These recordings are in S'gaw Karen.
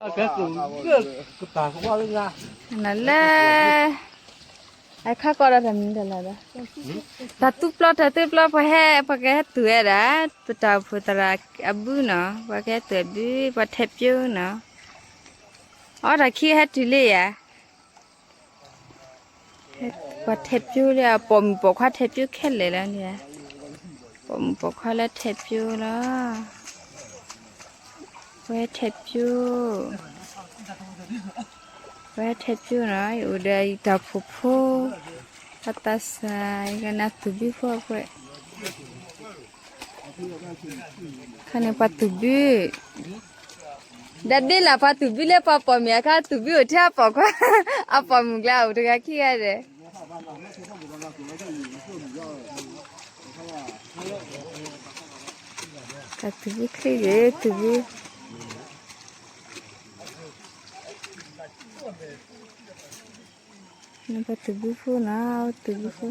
ကဲကကပၤကဝါလၢ နလၢ အခါကီဒီးတမံၤတလးဒီး တၢ်သူပျီတၢ်သူပျီ ပှၤဟဲ ပှၤကဟဲသူၣ်ဝဲဒၣ် ပတၢ်အိၣ်ဖှိၣ်သရၣ်အဘုနီၤ ပှၤကဟဲသူၣ်အဘု ပှၤထဲးပၠိနီၤ အီတၢ်ခံဟဲတုၤလံယၤ ပှၤထဲးပၠိလၢအပိာ်မုၣ်ပိာ်ခွါထဲးပၠိခဲလၢာ်လီၤန့ၣ် ပိာ်မုၣ်ပိာ်ခွါလၢထဲးပၠိလီၤ ပှၤထဲးပၠိ ပှၤထဲးပၠိနီၤ ယအိၣ်ဒီးယတၢ်အိၣ်ဖှိၣ်ဖိ ပှၤသးစၢ် ယကနၣ်သူၣ်ဘုဖိအကွဲး ခါန့ၣ်ပှၤသူၣ်ဘု ဒီးဒ်လၢပှၤသူၣ်ဘုလၢပှၤပိာ်မုၣ်အခါ သူၣ်ဘုအိၣ်ထဲအပိာ်ခွါ အပိာ်မုၣ်ကျါအိၣ်တဂၤခံဂၤဒီး တၢ်သူၣ်ဘုချ့ဂ့ၤ သူၣ်ဘု နပှၤသူၣ်ဘုဖိနီၤ သူၣ်ဘုဖိ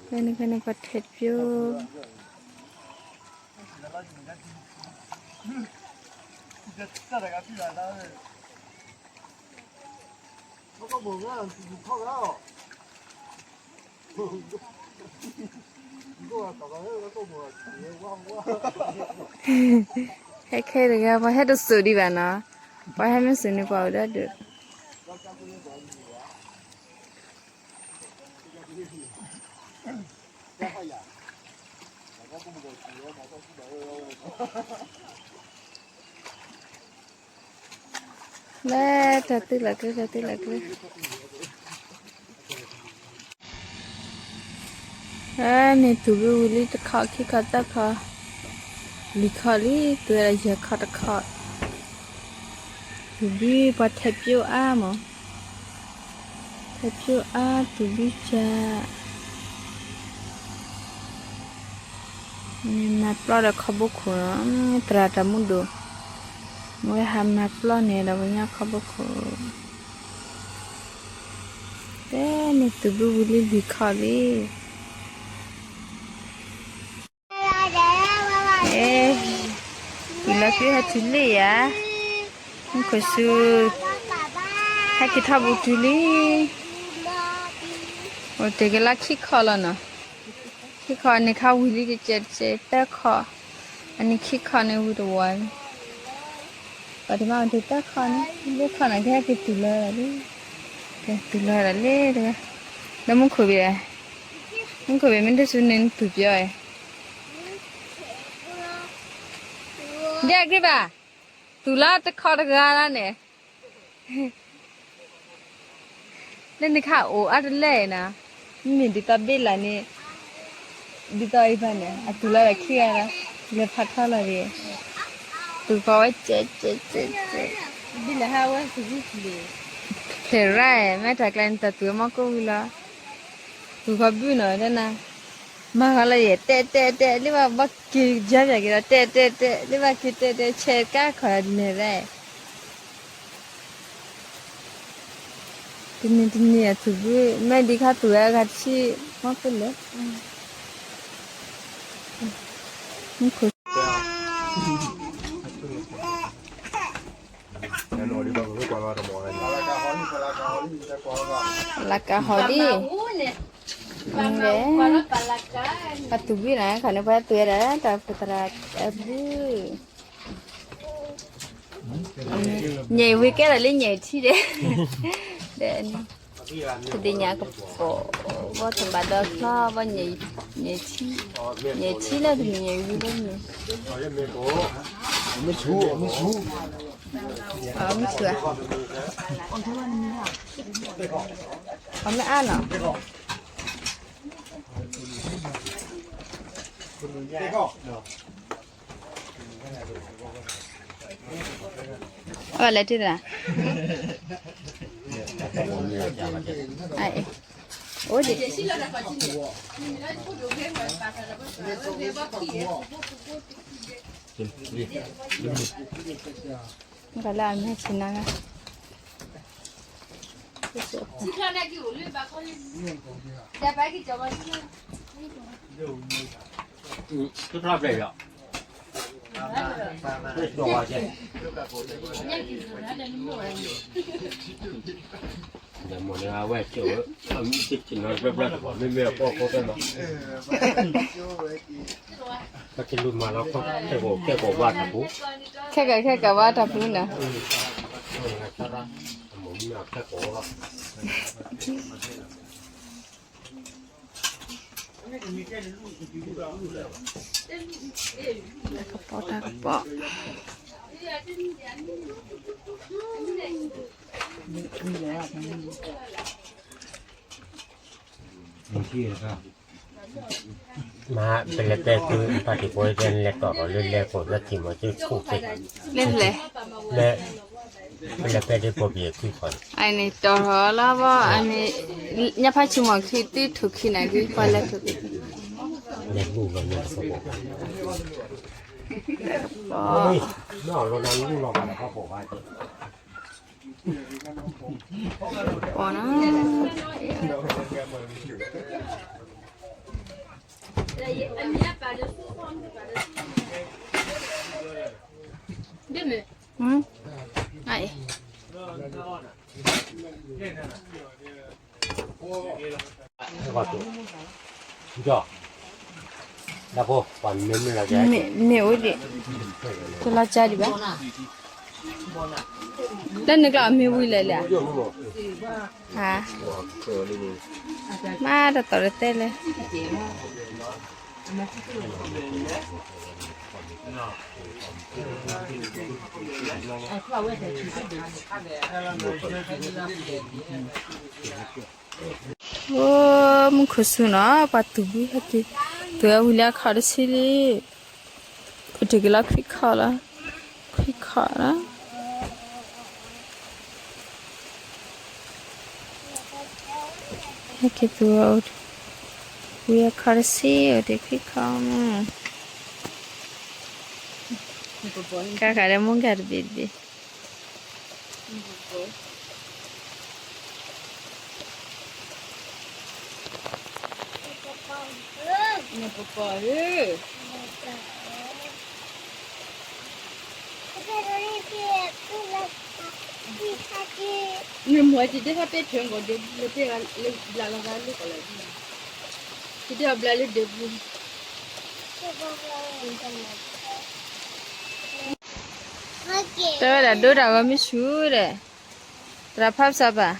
ဖဲန့ၣ်ဖဲန့ၣ်ပှၤထဲးပၠိ ဟဲခဲတဂၤ ပှၤဟဲတစိာ်ဒံးဘၣ်နီၤ ပှၤဟဲမ့ၢ်စိာ်န့ၣ် ပှၤအိၣ်ဒီဒူၣ် လၢတၢ်သုလီၤကျဲ တၢ်သုလီၤကျဲ မ့ၢ်သူၣ်ဘုဝံၤလံတခီ ခံခီ သၢခီ လွံၢ်ခီလံ သူဝဲဒၣ်ယဲၢ်ခီတခီ သူၣ်ဘုပှၤထဲးပၠိအါမး ထဲးပၠိအါ သူၣ်ဘုကၢ် မၤပျီဒီးခီဘိခိၣ်နီၤ သရၣ်တၢ်မူဒိၣ် မ့ၢ်ဝဲဟးမၤပျီန့ၣ်ဒီးပှၤညီခီဘိခိၣ် တဲန့ၣ်သူၣ်ဘုဝံၤလံလွံၢ်ခီလံ အဲ တုၤလီၤက့ၤဟဲတုၤလံယၤ မူခိၣ်စူၤ ဟဲက့ၤထီၣ်ပူၤတုၤလံ အိၣ်တ့ၢ်က့ၤလီၤခံခီလီၤနီၤ ခံခီန့ၣ်ခါဝံၤလံတစဲးတစဲးသၢခီ အန့ၣ်ခံခီန့ၣ်ဝံၤတဝီၤန့ၣ် ပှၤတမၤအိၣ်တ့ၢ်သၢခီန့ၣ် လၢခီန့ၣ် ကဟဲက့ၤတုၤလီၤလံ ကဲတုၤလီၤဒၣ်လံတဂၤ လၢမူခိၣ်ဘ့ၣ် မူခိၣ်ဘ့ၣ်မ့ၢ်တစူၤန့ၣ်သူၣ်ပျီ ဒ်အဂ့ၢ်ဘၣ် သူၣ်လီၤတခီတဂၤလီၤန့ၣ် လၢနခါအိၣ်အါတလဲၣ်နီၤ မ့မ့ၢ်ဒ်သိးဘ့ၣ်လၢ်န့ၣ် ဒ်သိးအံၤဘၣ်န့ၣ် အသူၣ်လီၤဒီးခံဂၤလီၤ လဲၤဖးထီလီၤဒံး သူၣ်ဃီဝဲကဲးကဲးကဲးကဲး ဘ့ၣ်လၢ်ဟးဝဲသူၣ်ဘုဖျဲး ဖျဲးရၣ် မ့ၢ်တၢ်ကျါန့ၣ်တၢ်သူၣ်မီၢ်ကိၣ်ဝံၤလီၤ သူၣ်ဃီဘုနီၤ တဲနၤ မၤဂီၤလၢယဲၢ် တဲတဲတဲ လၢဘၣ်ဘီက့ၤကၢ်ပၠးက့ၤဒီး တဲတဲတဲ လၢဘၣ်က့ၤတဲတဲ ဆဲးကါခီၣ်ဒ်န့ၣ်ရၣ် တနံၤတနံၤအသူၣ်ဘု မ့ၢ်ဒ်ခါသူၣ်ဝဲအဂၤတဆံ မီၢ်ကိၣ်လဲၣ် မူခိၣ် လၢကဟီဒံး လၢကဟီဒံး ပှၤသူၣ်ဘုနီၤ ခါန့ၣ်ပှၤသူၣ်ဝဲဒၣ် တၢ်အိၣ်ဖှိၣ်သရၣ်အဘု ညၣ်ဝံၤကဲထီၣ်လၢညၣ်ထံဒဲး, ဒဲးန့ၣ်, တဒ့ညါကပီၤ, ဘီၣ်ထီၣ်ဘၣ်ဒီဖျီ, ဘီၣ်ညၣ်ထံ, ညၣ်ထံလၢတမ့ၢ်ညၣ်ဝံၤလၢန့ၣ်, မ့ၢ်ဆူၣ်, မ့ၢ်ဆူၣ်, အမ့ၢ်ဆူၣ်, အမ့ၢ်အါနီၤ. အဝဲလဲၤတ့ၢ်သး, အိၣ်ဒံး, ကလၢအမ့ၢ်ဆ့ၣ်နီၤဂၤ တဖျၢၣ်ပျဲၢ်ယီၤ, တဖျၢၣ်ပျဲၢ်ယီၤ, တဖျၢၣ်ပျဲၢ်ယီၤ, ဒီးမိၢ်န့ၣ်အဝဲကၠိဝဲ, မ့ၢ်မ့ၢ်အကီၢ်ဖိသၢမး, ကလုၢ်မၤလီၤ ခဲကိာ်ခဲကိာ်ဝါတၢ်ပူၤ, ခဲကိာ်ခဲကိာ်ဝါတၢ်ပူၤနီၤ, အမိၢ်မ့ၢ်အခဲကိာ်လီၤ. တၢ်ကပီၤ တၢ်ကပီၤ. မ့ၢ်ပလဲၤပဲာ်ကု ဖါတံၢ်ဖိတဲလဲၤတီၢ်ထီၣ်လၢလဲၤကိာ်လၢထံမီၤ ကခိၣ်က့ၤ, လဲၤလဲၤ, လဲၤ, ပလဲၤပဲာ်ဒ့ပိာ်ပံၤအကုၢ်ခီန့ၣ်, အန့ၣ်တီၢ်ထီၣ်လီၤဘီ အန့ၣ်, ညါဖးဆူမီၤခံ သ့ထိၣ်ခံနၤ ကပီၤလဲၤထိၣ်, လဲၤလူလီၤညါတဖၣ်ပိာ်, ပီၤနီၤ, အ့ မ့ၢ်အိၣ်ဒံး, တလီၤကါဒံးဘၣ်, လၢနကျါမ့ၢ်ဝံၤလဲၣ်လဲၣ်, ဟါ, မ့ၢ်တတီၤတတဲလဲၣ်. အိ မုၢ်ခိၣ်ဆူၣ်နီၤ ပှၤတူၢ်ဘုဟဲက့ၤ, တူၢ်ဝဲဝံၤလၢအခီၣ်တဆံလံ, အိၣ်တ့ၢ်က့ၤလီၤခွံခီၣ်လီၤ, ခွံခီၣ်လီၤ. ဟဲက့ၤသူၣ်ဝဲ, ဝံၤအခီၣ်တဆံ အိၣ်တ့ၢ်ခွံခီၣ်မး, ကါဃာ်ဒီးမူကါတဘ့ၣ်တဘ့ၣ်. နမိၢ်က့ၤဒဲးဟဲပဲၣ်ထွဲကီးဒဲးဘျၢလီၤဂာ်လၢကီးလီၤ, က့ၤဒဲးအဘျၢလၢဒဲးပူၤ, တဲဝဲဒၣ်ဒိတၢ်ဂီၤမ့ၢ်ဆူၣ်ဒီး, သရၣ်ဖးစၢ်ဘၣ်,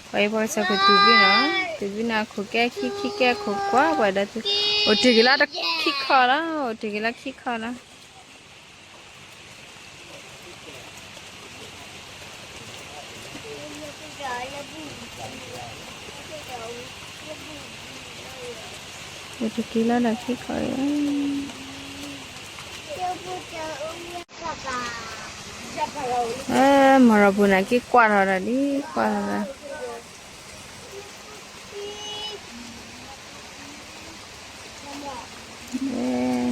ပှၤအံၤပှၤကစၢ်ခိၣ်တူၢ်ဘုနီၤ, တူၢ်ဘုန့ၣ်အခိၣ်ကဲခံခံကဲခိၣ်ကွၢ်ပှၤဒီး, အိၣ်တ့ၢ်က့ၤလၢခံခီၣ်လီၤ, အိၣ်တ့ၢ်က့ၤလၢခံခီၣ်လီၤ. အိၣ်တ့ၢ်က့ၤလၢခံခီၣ်လီၤ. မီၤရီပူၤန့ၣ်က့ၤကွၢ်ထီၣ်ဒီးဒ်ကွၢ်ထီၣ်ဒီး, အိ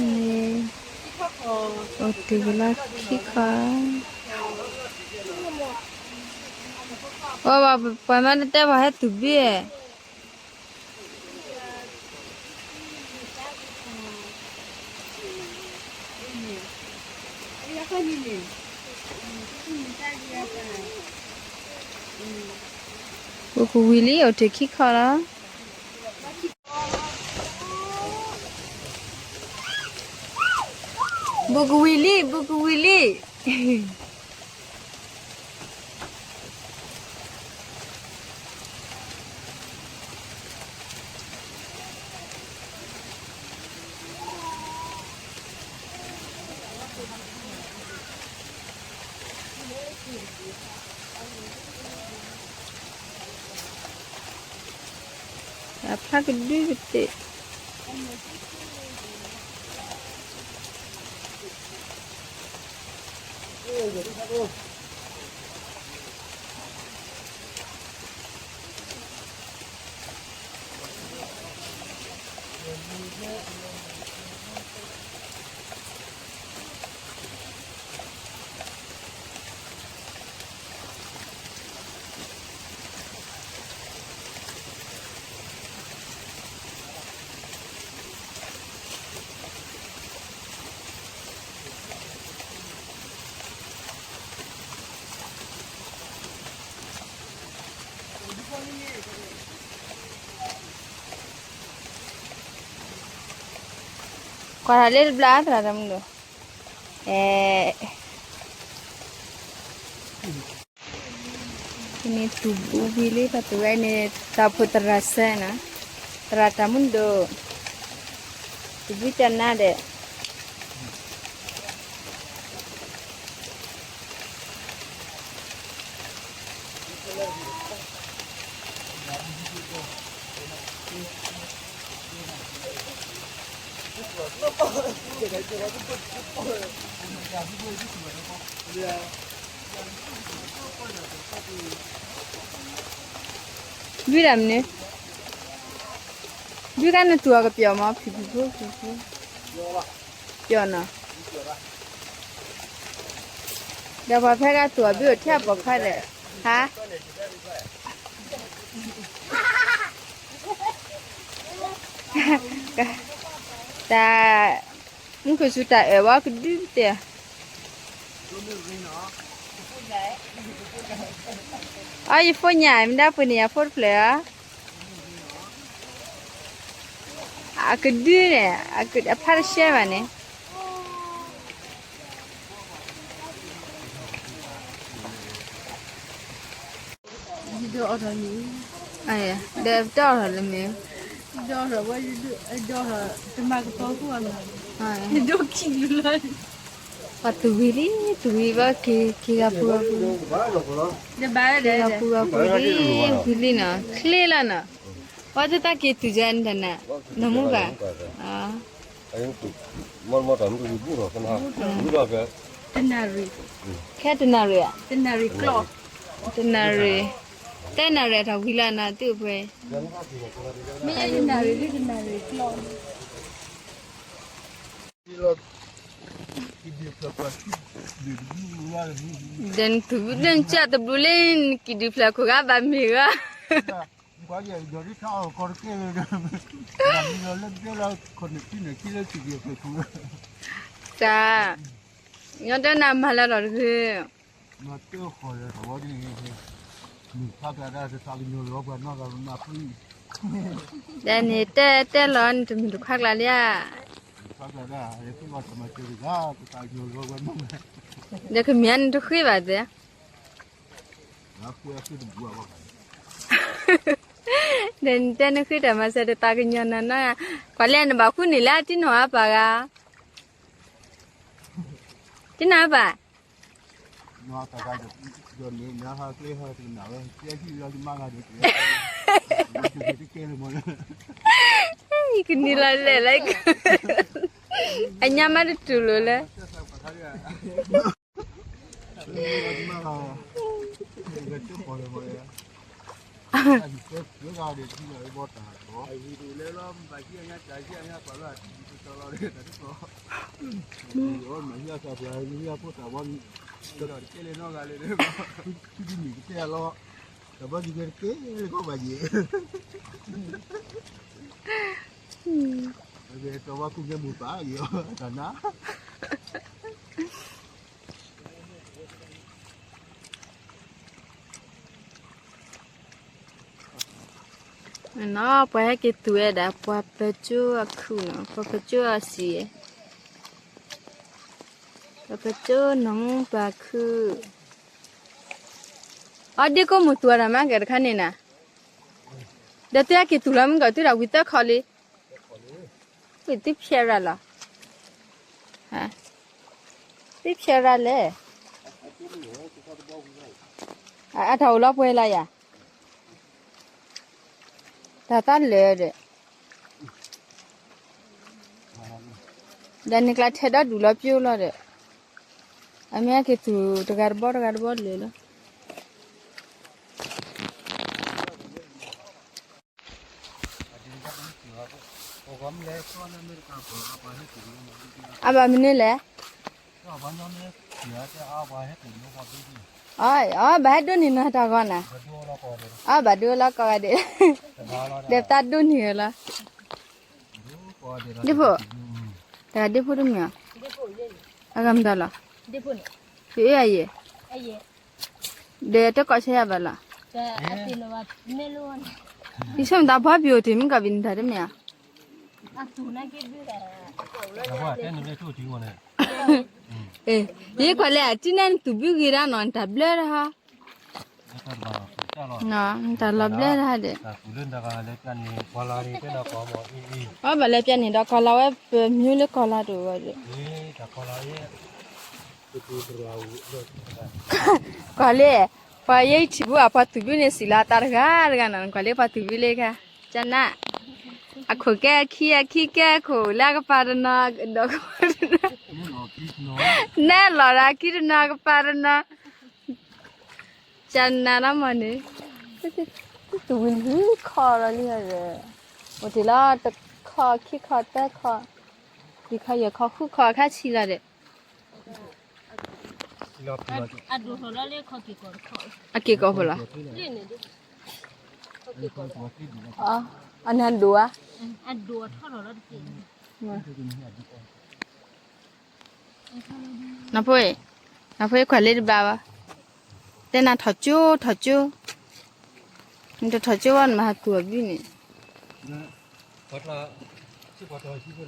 ၣ်တ့ၢ်က့ၤလၢခံခီၣ်, ပှၤမ့ၢ်တတဲပှၤဟဲတူၢ်ဘုဧါ. ဘူးကဝံၤလံ အိၣ်တ့ၢ်ခံခီၣ်လီၤ. ဘူးကဝံၤလံ ဘူးကဝံၤလံ. အဖျါကဒုကတ့ၢ်. ကွၢ်ထီၣ်လၢတဘျါသရၣ်တၢ်မုၢ်ဒိၣ်, အဲ, န့ၣ်တူၢ်ဘိဝံၤလံ ပှၤတူၢ်ဝဲန့ၣ် တၢ်ဖိသရၣ်စဲနီၤ, သရၣ်တၢ်မုၢ်ဒိၣ်, တဘုကနါဒီး ဘုဒၣ်မနုၤ, ဘုကနတူၢ်အီၤကပျီၤမး ဖံဖံဖိ ဖံဖံဖိ, ပျီၤနီၤ, ဒီးပှၤဖဲကတူၢ်အီၤဘုအိၣ်ထဲအပိာ်ခွါဒီး, ဟါ တၢ်, မုၢ်ခုၣ်ဆူတၢ်အၢၣ်ဝဲကဒုတဲ, အီ ယဖိညၣ် မ့ၢ်ဒၣ်ပှ့ၤန့ၣ် ယဖိတဖျၢၣ်ဧါ, အကဒုန့ၣ် အဖးတရှဲဘၣ်န့ၣ် ဒီးတၢ်အီၣ်ထီၣ်လၢမ့ၢ်, ဒီးတၢ်အီၣ်ထီၣ် တမၤကပီၤဃုအီၤလီၤ, ဒိၣ်ခံလီၤ, ပှၤတဝံၤလံ, တဝံၤဘၣ်က့ၤ က့ၤဂၤပူၤဂၤပူၤ, က့ၤဂၤပူၤဂၤပူၤလံ, ဝံၤလံနီၤ, ချ့လီၤနီၤ, ပှၤတသးက့ၤတုၤကနတနၤ, နီၢ်မူဘၣ်, တနၣ်ရံၣ်, ခဲတနၣ်ရံၣ်ဧါ, တနၣ်ရံၣ်, တနၣ်ရံၣ်, တနၣ်ရံၣ်အတၢ်ဝံၤလီၤနၤ သုးပှဲၤ, မ့ၢ်တနၣ်ရံၣ်လံ တနၣ်ရံၣ်ကျီၢ် ဒီးနကၢ်တဘျုးလၢနကံၣ်ဒုးဖျၢၣ်ခိၣ်ဂၤဘၣ်မ့ၢ်ဂၤ, တၢ်, ညီတဲနၤမၤလၢထီၣ်တဂ့ၤ, မၤတၢ်ဃီၤလၢသဝီဒ်န့ၣ်, မုၢ်ဖးကျါဒၣ်တသးကညီၤလီၤပှၤနီၢ်ဂၤမၤဖုၣ်, ဒီးန့ၣ်တဲတဲလီၤနတမုၢ်တခွါကျါလံဧါ, မုၢ်ဖးကျါဒၣ် ယဖုၣ်ဘၣ်တမၤစၢၤတဂၤ တသးကညီၤလီၤပှၤနီၢ်ဂၤ, ဒီးကမ့ၢ်နတဃ့ဘၣ်သ့ ဒီးနတဲနဃ့တၢ်မၤစၢၤတသးကညီၤနၤနီၢ်ဧါ, ကွၢ်လဲၣ်နဘၣ်ဃုန့ၣ်လၢတံၢ်နီၢ်အပၢ်ဂၤ, တံၢ်နီၢ်အပၢ်, ယကနံၤလီၤလဲၣ်လၢ, အညါမးတတူၢ်လိာ်လၢ နီၢ် ပှၤဟဲက့ၤသူၣ်ဝဲဒၣ် ပှၤပၢၤကၠိအခုၣ်နီၢ်, ပှၤပၢၤကၠိအစံာ်, ပှၤပၢၤကၠိနီၢ်မူပှၤခုၣ်, အီ ဒ့ကိးမုၢ်သူၣ်အီၤတၢ်မၤကဲတခါန့ၣ်နၤ, ဒီးသုဟဲက့ၤသူၣ်လီၤမုၢ်ကီၢ် သုတၢ်ဝံၤသၢခီလံ, ဝံၤသုဖျဲးရၤလီၤ, သုဖျဲးရၤလဲၣ်, အတၢ်အိၣ်လီၤပှဲၤလီၤယၤ တၢ်သးလၢာ်ဒီး, ဒီးန့ၣ်ကျါထဲးဒီဒူၣ်လီၤပျိလီၤဒီး, အမ့ၢ်ဟဲက့ၤသူၣ်တဂၤတဘီတဂၤတဘီလၢာ်လီၤ. အဘၣ်မနုၤလဲၣ်, အ, အဘၣ်ဟဲဒိးန့ၢ်နီၢ်တၢ်ဂီၤနၤ, အဘၣ်ဒိလီၤကိးဂၤဒဲး, ဒီးသးဒိးန့ၢ်ဂၤလီၤ. ဒ့ဖိ, တဂၤဒ့ဖိတမ့ၢ်ဧါ, အဂၤမတၤလီၤ, ယအ့ၣ်အယဲၢ်, ဒီးတကိးဆၢယၤဘၣ်လီၤ, ယဆိကမိၣ်သးဘီဘံအိၣ်တ့ၢ်မ့ၢ်ကီးဘံနတၢ်တမ့ၢ်ဧါ, အ့, ယကွၢ်လၢအတံၢ်န့ၣ် နသူၣ်ဘုဂ့ၤဒၣ်နီၤ နတၢ်ဘျၢတဟါ, နတၢ်လီၤဘျၢတဟါဒီး, အီၣ်ဘၣ်လဲၤပျၢ်န့ၣ်ဒီးကီၢ်လီၤဝဲ ပမၠိလၢကီၢ်လီၤတအိၣ်ဝဲဒီး, ကွၢ်လၢ, ပှၤယဲအံၤထံၣ်ဘုအပှၤသူၣ်ဘုန့ၣ် စံးလီၤအသးတဂၤတဂၤနီၤ ကွၢ်လၢပှၤသူၣ်ဘုလၢခါ, ကနၣ်, အခိၣ်ကဲအခံအခံကဲအခိၣ်လၢအကပၤတနီၤ, ဒီးကပၤတနီၤ, နဲလီၤဒီးအခံတနီၤကပၤတနီၤ, ကနၣ်နီၤမ့ၢ်န့ၣ်, သူၣ်ဝံၤလၢခီလီၤလံဒီး, အိၣ်တ့ၢ်လီၤတခီခံခီသၢခီ, ခံခီယဲၢ်ခီဃုခီခါဆံးလီၤဒီး အက့ၢ်ကီၢ်ဖိလီၤ, အန့ၣ်အဒိၣ်ဧါ, နဖိ, နဖိကွၢ်လၢတဘၣ်ဘၣ်, တဲနၤထီၣ်ကၠိထီၣ်ကၠိ, နတထီၣ်ကၠိဘၣ်နမၤဟးသူၣ်အဘံၣ်န့ၣ် ဒီး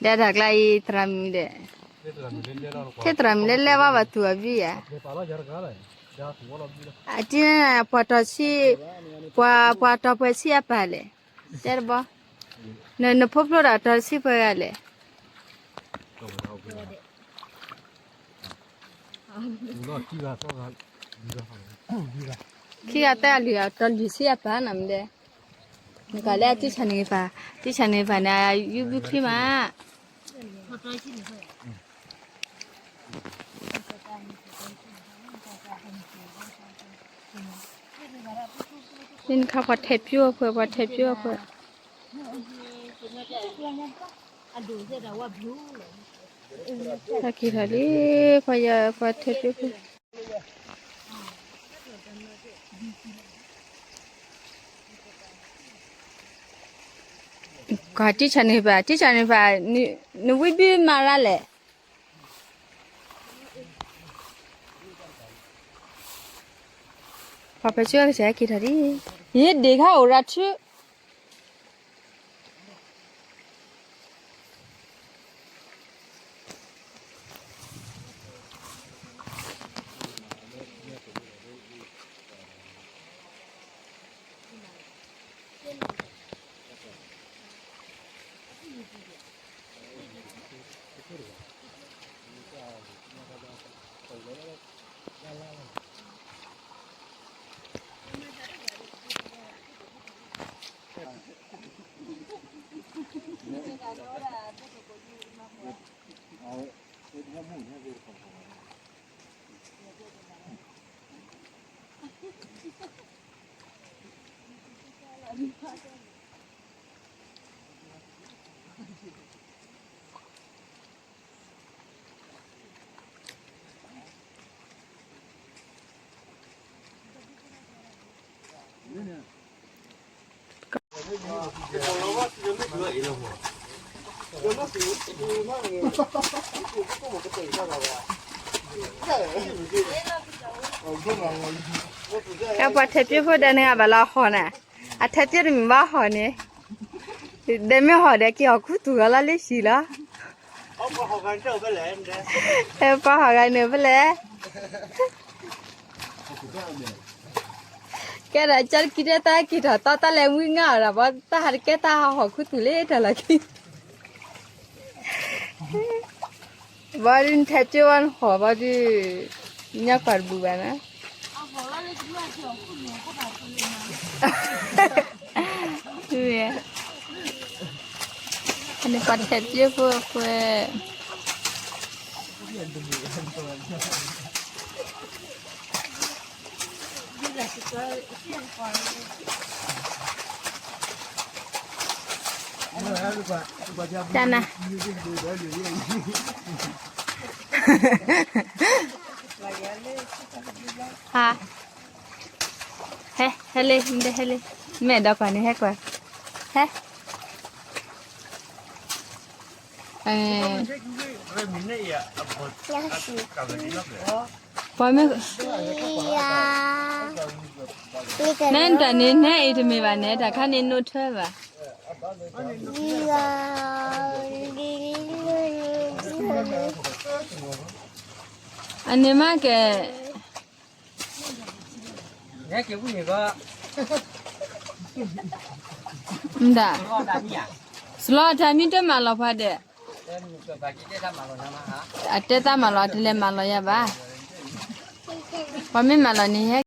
တၢ်ကျါအံၤသရၣ်မုၣ်ဒီး, ထဲသရၣ်မုၣ်လၢလဲၤဘၣ်ဘၣ်သူၣ်အဘံၣ်ဧါ, အတံၢ်န့ၣ် ပှၤတီၤဆံ, ပှၤ, ပှၤတီၤပှဲၤဆံအပၢ်လဲၣ်, တဲတဘီ, နဖိဖျိဒီးတီၤဆံပှဲၤဂၤလဲၣ် ခံဂၤသၢဂၤလွံၢ်ဂၤ တီၤလွံၢ်ဆံအပၢ်နီၤမ့ၢ်ဒဲ, နကလၢအတံၢ်ဆါန့ၣ်ပၢ်, တံၢ်ဆါန့ၣ်ပၢ်န့ၣ် ယူးဘုချံမး, လၢနခါပှၤထဲးပျိအဖၢ ပှၤထဲးပျိအဖၢ တၢ်က့ၤထီၣ်လံ, ပှၤယၤပှၤထဲးပျိဖဲ ကွၢ်တံၢ်ဆါန့ၣ်ပၢ်, တံၢ်ဆါန့ၣ်ပၢ်, နဝံဘုမၤရၣ်လဲၣ်, ပှၤဖဲဆူကစၢ်က့ၤထီၣ်ဒံး, ယဒ့ခါအိၣ်ရၤထူ ကဲပှၤထဲးပျိဖိဒီးန့ၣ် အဘၣ်လီၤဟီၣ်န့ၣ်, အထဲးပျိတမ့ၢ်ဘၣ်ဟီၣ်န့ၣ်, ဒီးမ့ၢ်ဟီၣ်ဒီးက့ၤဟီၣ်ခူသူၣ်ဂီၤလီၤလၢဟံၣ်လီၤ. ပှၤဟီၣ်ဂၤန့ၣ်ဖဲလဲၣ်. ကဲဒီးကၢ်တကံတဲတၢ်က့ၤထီၣ်သီတၢ်လဲၤမုၢ်ငါအီၤဒီး ဘၣ်တၢ်ဟးတကဲတၢ်ဟးဟီၣ်ခူသူၣ်လၢတၢ်လီၢ်ခံ ဘၣ်ဒုးနထဲးကၠိဝဲနဟီၣ်ဘၣ်ဒုး, ညါကွၢ်တဘူၣ်ဘၣ်နၤ, န့ၣ်ပှၤထဲးကၠိဖိအဃိ တၢ်နၤ, ဟါ, ဟဲ, ဟဲလံ, မ့ၢ်ဒီးကွၢ်န့ၣ် ဟဲကွၢ်, ဟဲ, ပှၤမ့ၢ်, နဲတၢ်န့ၣ် နဲအံၤတမ့ၢ်ဘၣ်န့ၣ် တၢ်ခါန့ၣ် နိထၢဘၣ်. အန့ၣ်မးကဲ, မတၤ, စလီၤတၢ်မံတမၤလီၤဖးဒဲး, အတဲသးမၤလီၤ တလဲၤမၤလီၤယၤဘၣ်, ပှၤမ့ၢ်မၤလီၤန့ၣ်ဟဲ